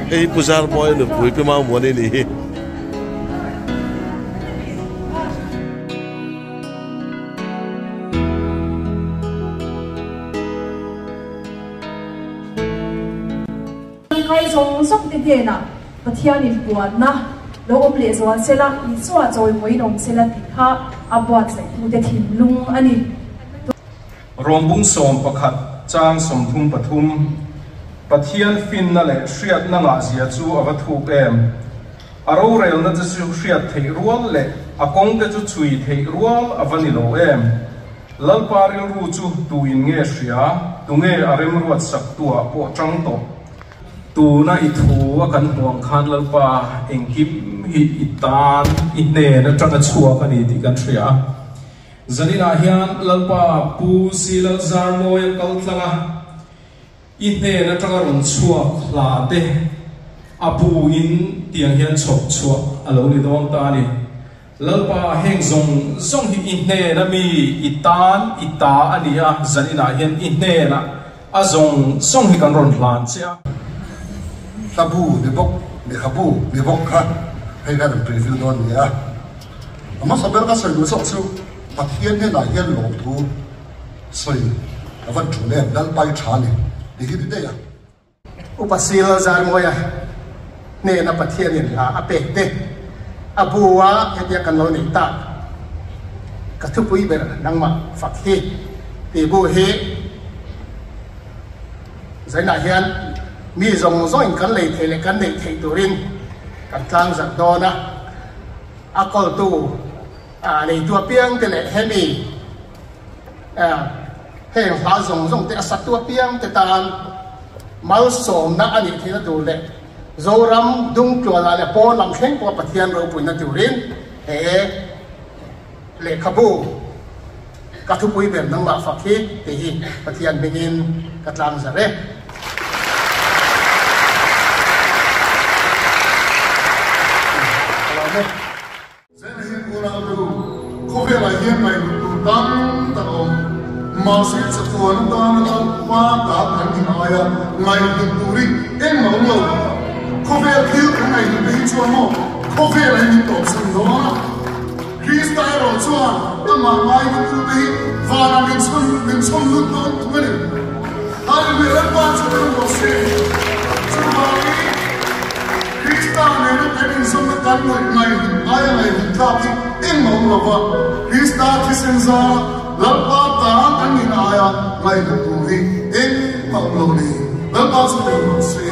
Hei hi Pu Zarmawia nupui Pi Maumuani a nih hi. Ngai zawng zawng te hnenah Pathianin puanna lo awm leh zual sela, Isua chawimawiin awm sela tih kha a buatsaih-tute thinlung a ni. Rawmbung 11 chang 33, Pathian finna leh hriatna ngahzia chu a va thuk em? A rorelna te chu hriat theih rual leh a kawng te chu chhui theih rual a va ni lo em? Lalpa rilru chu tuin nge hria, tunge a remruat sak tuah pawh tang tawh? Tuna i thu a kan hmuh ang khan Lalpa engkim hi i tan i hnen atanga chhuak a ni tih kan hria a. Zaninah hian Lalpa Pu Silalzarmawia kal tlang a. I hnen atanga rawn chhuak hla te a bu in tiang hian chhawp chhuah a lo ni dawn ta a ni. Lalpa heng zawng zawng hi i hnen a mi i tan i ta a ni a, zan inah hian i hnenah a zawng zawng hi kan rawn hlan che a. Hla bu ni bawk, lehkhabu ni bawk kha hei khan an preview dawn ni a. A hmasa ber ka sawi duh zawk chu Pathian hnenah hian lawmthu Sawi a van ṭul em, Lalpai ṭha ni, ti hi ti daih a. Upa Sil Zarmawia hnena Pathianin hla a pek te, a bu a hetia kan lo neih tak, ka thupui ber nangmah fak hi tih bu hi zainah hian mi zawng zawngin kan lei theih leh kan neih theih turin kan tlangzarh dawn a, a kawltu neitu apiang te leh hemi Heng hla zawng zawng te a satu apiang te tan malsawmna a nih theihna tur leh Zoram dungtluanah leh pawn lam thleng pawha Pathian ropuina turin he lehkhabu ka thupui ber nangmah fak hi tih hi Pathian hmingin ka tlangzarh e. Zen hi unau te u, khawvelah hian ngaihhlut tur tam tak a awm. Mahse chatuan atana Lalpa ta kan ni aia ngaihhlut turin engmah awm lo. Khawvel thil kan ngaihhlut te hi chuan maw khawvelah hian min tawpsan dawn a. Krista erawh chuan amah ngaihhlut te hi vanah min chhawn min chhawn lut dawn thung a ni. Hallelujah Lalpa chu kan rawh se. Chuvangin. Krista nena kan inzawmna kan ngaih ngaihhlut aia ngaihhlut tlak hi engmah awm lo va, Krista thisen zara Lalpa ta kan nihna aia ngaihhlut tur hi engmah awm lo ni. Lalpa chu tel rawh se.